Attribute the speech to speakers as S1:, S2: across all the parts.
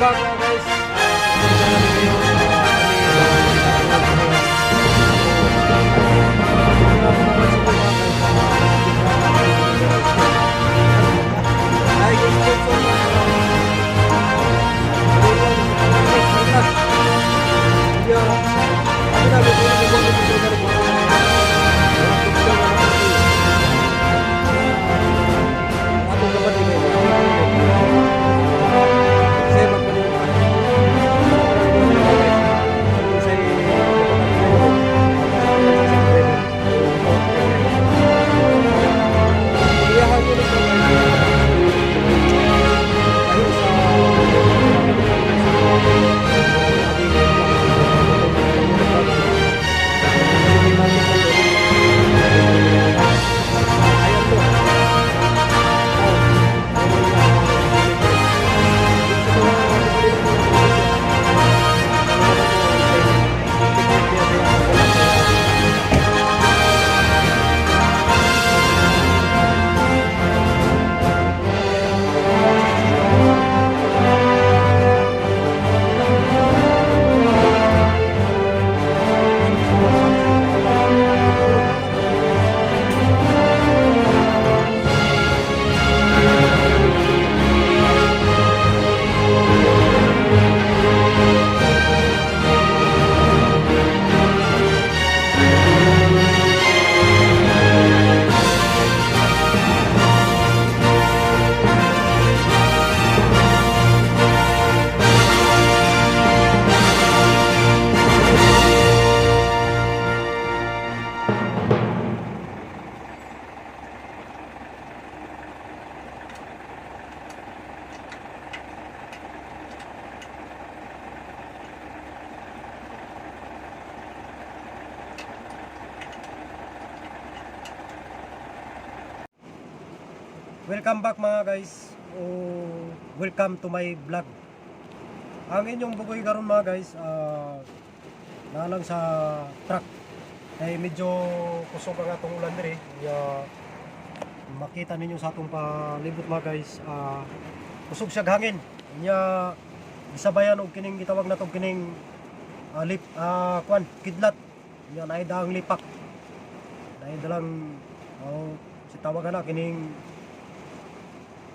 S1: back, mga guys. Pasensya na kayo. Kami sponsor na kami na atong kapatid kay Sir, magpaliw ka. Iyahan nyo nito, dahil sa ayan to. Welcome back, mga guys, o welcome to my vlog. Ang inyong bugoy karon, mga guys, naa lang sa truck. Kay medyo kusog ang atong ulan diri. Kaya makita ninyo sa atong palibot, mga guys, kusog siya hangin. Nya gisabayan og kining gitawag natong kining lip kwan kidlat. Nya naay daang lipak. Naay dalang, oh, si tawagan na kining,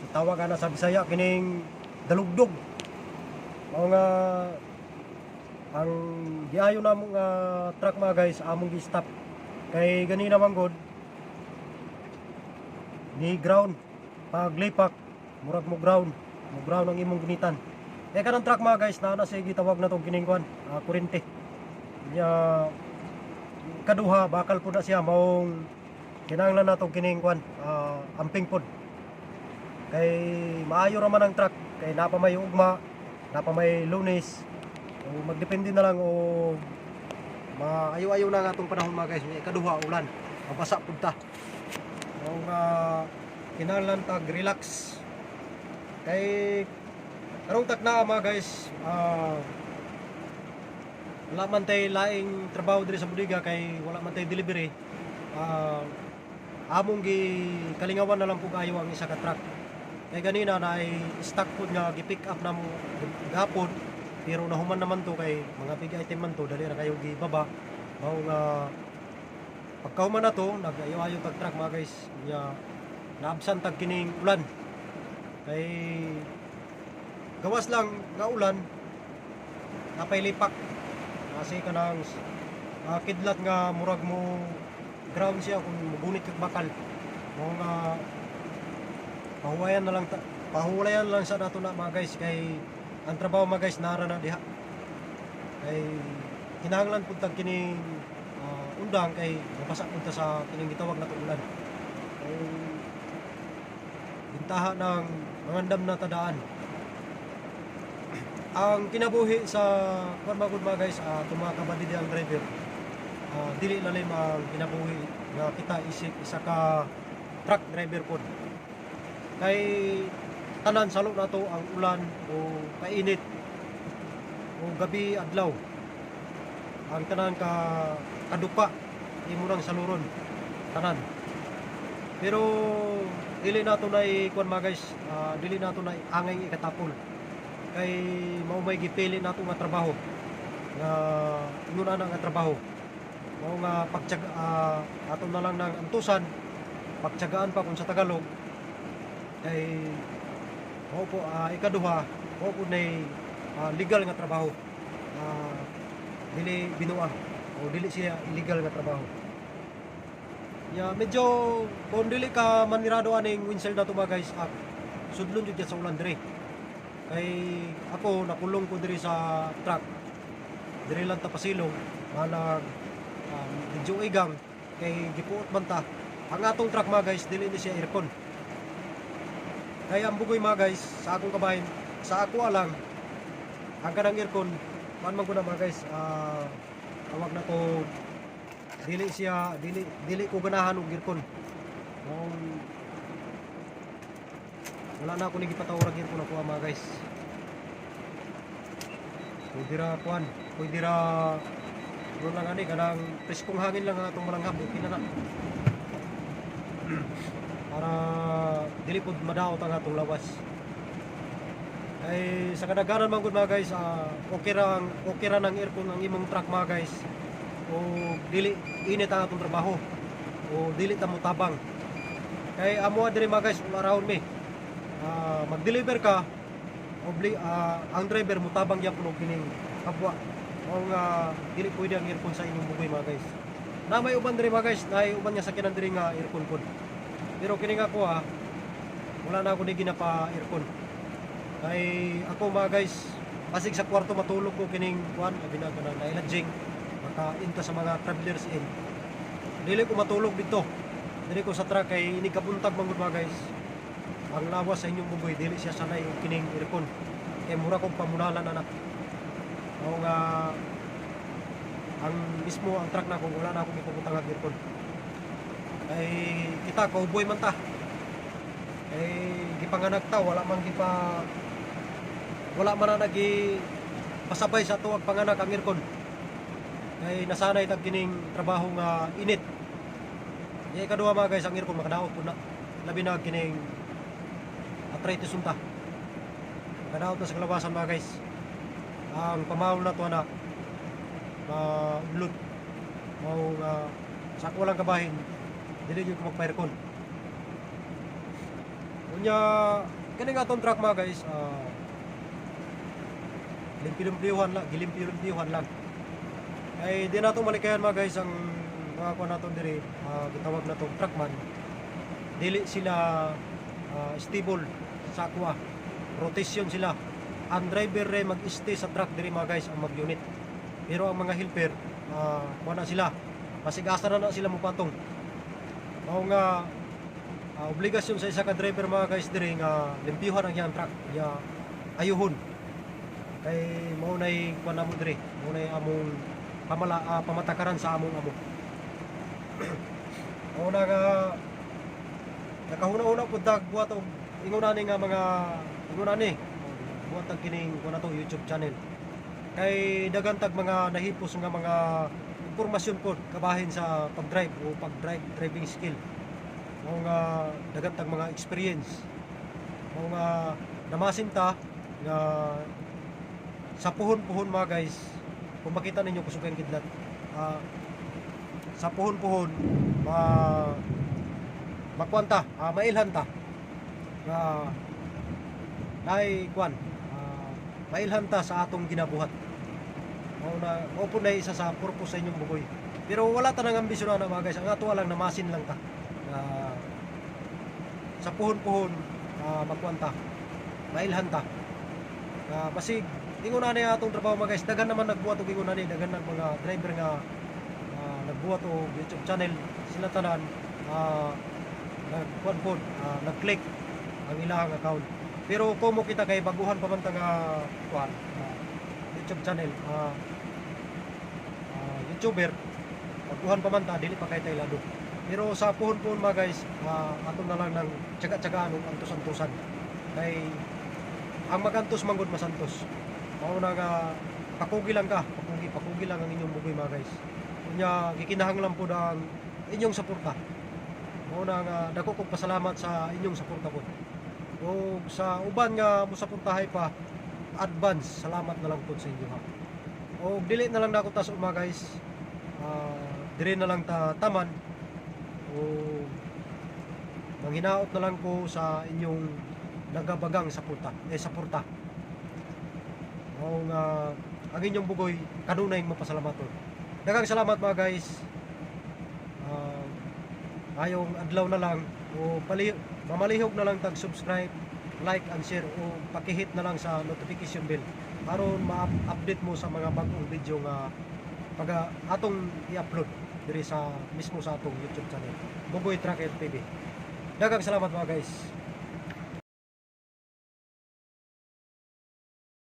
S1: sa tawag na sa Bisaya kining dalugdog. Mao nga ang giayo namo nga truck, mga guys, among gi-stop kay ganina man god ni ground paglipak, murag mo ground, mo ground ang imong gunitan. Eh kanang truck, mga guys, naa na siya gitawag na tong kining kwan, kuryente. Nya kaduha bakal pud na siya, maong kinahanglan natong kining kwan, amping pod, kay maayo ra man ang truck kay napa may ugma, napa may Lunes, o magdepende na lang o maayo-ayo na nga atong panahon, mga guys. May ikaduha, ulan, mabasa pud ta. Mao nga kinahanglan tag relax kay karong takna, mga guys, wala man tay laing trabaho diri sa bodega kay wala man tay delivery. Among gi kalingawan na lang pug ayo ang isa ka truck kay ganina na ay stock pod nga gi-pick up na mo gapon, pero nahuman naman to kay mga big item man to, dali ra kayo gibaba. Mao nga pagkahuman na to, nag-ayo-ayo tag truck, mga guys. Nya naabsan tag kining ulan kay gawas lang nga ulan, napay lipak kasi kanang kidlat nga murag mo ground siya kung mugunit kag bakal. Mao nga pahuwayan na lang ta, pahuwayan lang sa nato na, mga guys, kay ang trabaho, mga guys, nara na diha kay kinahanglan pud tag kining undang kay mabasa pud ta sa kining gitawag na ulan. Kay bintaha ng mangandam na tadaan ang kinabuhi sa kuan magud, mga guys, itong mga kabady ang driver, dili lalim ang kinabuhi nga kita isip isa ka truck driver pod kay tanan salo nato ang ulan o kainit o gabi adlaw, ang tanan ka kadupa imo nang saluron tanan. Pero dili nato na kuan, mga guys, dili nato na angay ikatapol. Kay mao may gipili nato nga trabaho nga ingon ana nga trabaho, mao nga pagtiyag ato na lang ng antusan, pagtiyagaan pa kung sa Tagalog, kay mao po ikaduha, mao po nay legal nga trabaho, dili binuang o dili siya illegal nga trabaho. Ya, medyo kung dili ka manirado aning windshield na to, mga guys, sudlon jud sa ulan dire. Kay ako, nakulong ko diri sa truck. Diri lang ta pasilong, malag medyo igang kay gipuot man ta. Ang atong truck, mga guys, dili ni siya aircon. Kaya ang bugoy, mga guys, sa akong kabahin, sa ako alang, ang kanang aircon, kuan man ko na, mga guys, tawag na to, dili siya, dili dili ko ganahan og aircon. Maong wala na ako ni gipatawag aircon ako, mga guys. Pwede ra kuan, pwede ra ano lang ani, kanang preskong hangin lang ang atong malanghap, okay na na. Para dili pud madaot ang atong lawas. Kay sa kadaghanan man gud, mga guys, okay ra ng aircon ang imong truck, mga guys. O dili init ang atong trabaho. O dili ta motabang. Kay amo diri, mga guys, all around me. Mag-deliver ka, ang driver mutabang gyapon og kining kabwa. Mao nga dili pwede ang aircon sa inyong bugoy, mga guys. Na may uban diri, mga guys, na may uban nga sakyanan diri nga aircon pod. Pero kini nga ko wala na ako ni ginapa aircon. Kay ako, mga guys, basig sa kwarto matulog ko kining kuan, labi na kanang nailajing makainta sa mga Travelers Inn. Dili ko matulog dito. Dili ko sa truck kay ini kabuntag man gud, mga guys. Ang lawas sa inyong bugoy dili siya sanay og kining aircon. Kay mura kong pamunalan anak. Mao nga ang mismo ang truck na kung wala na akong ipabutang ang aircon. Kay kita cowboy man ta. Kay gipanganak ta, wala man na nagi pasabay sa tuwag panganak ang aircon. Kay nasanay tag kining trabaho nga init. Di ikaduha, mga guys, ang aircon makadaot pud na. Labi na kining arthritis unta. Makadaot na sa kalawasan, mga guys. Ang pamawol na to na maulod. Mao nga sa ako lang kabahin, dili gyud ko magpa-aircon. Unya kini nga atong truck, mga guys, limpyo-limpyuhan lang, gilimpyo-limpyuhan lang. Kay di nato malikayan, mga guys, ang mga kuan nato diri, gitawag na tong truckman. Dili sila stable sa akwa. Rotation sila. Ang driver re mag-stay sa truck diri, mga guys, ang mag-unit. Pero ang mga helper, kuan na sila. Basig asa na na sila mupatong. Mao nga obligasyon sa isa ka driver, mga guys, diri nga limpyuhan ang iyang truck, ya ayuhon. Kay mao nay kuan namo diri, mao nay among pamatakaran sa among amo. Mao na nga nakahuna-huna pud tag buhat og ingon ani nga mga ingon ani buhat tag kining kuan nato YouTube channel. Kay daghan tag mga nahipos nga mga impormasyon pod kabahin sa pag-drive o pag-drive driving skill. Mao nga daghan tag mga experience. Mao nga namasin ta nga sa puhon-puhon, mga guys, kung makita ninyo kusog ang kidlat. Sa puhon-puhon ma makuan ta, mailhan ta nga naay kuan, mailhan ta sa atong ginabuhat. Mao na mao po na isa sa purpose sa inyong bugoy. Pero wala ta nang ambisyon na, mga guys. Ang ato lang, namasin lang ta. Na sa puhon-puhon makuan ta. Mailhan ta. Basig ingon na ni atong trabaho, mga guys. Daghan naman nagbuhat og ingon ani, daghan nag mga driver nga nagbuhat og YouTube channel, sila tanan nagkuan pod, nag-click ang ilahang account. Pero komo kita kay baguhan pa man ta nga kuan, YouTube channel, YouTuber, baguhan pa man ta, dili pa kay taylado. Pero sa puhon-puhon, mga guys, ato na lang ng tiyaga-tiyagaan ug antos-antosan. Kay ang magantos manggod masantos. Mao na nga pakugi lang ka, pakugi, pakugi lang ang inyong bugoy, mga guys. Unya gikinahanglan pod ang inyong suporta. Mao na nga dako kong pasalamat sa inyong suporta pod. O sa uban nga mosuportahay pa, advance salamat na lang po sa inyo ha. O dili na lang nako tas mga guys. Dire na lang ta taman o manghinaot na lang ko sa inyong nagabagang sa purta. Mao nga ang inyong bugoy kanunay mapasalamaton. Daghang salamat, mga guys. Ayong adlaw na lang o mamalihog na lang tag subscribe, like and share o pakihit na lang sa notification bell aron ma-update mo sa mga bagong video nga pag atong i-upload diri sa mismo sa atong YouTube channel, Bugoy Trucker TV. Daghang salamat, mga guys.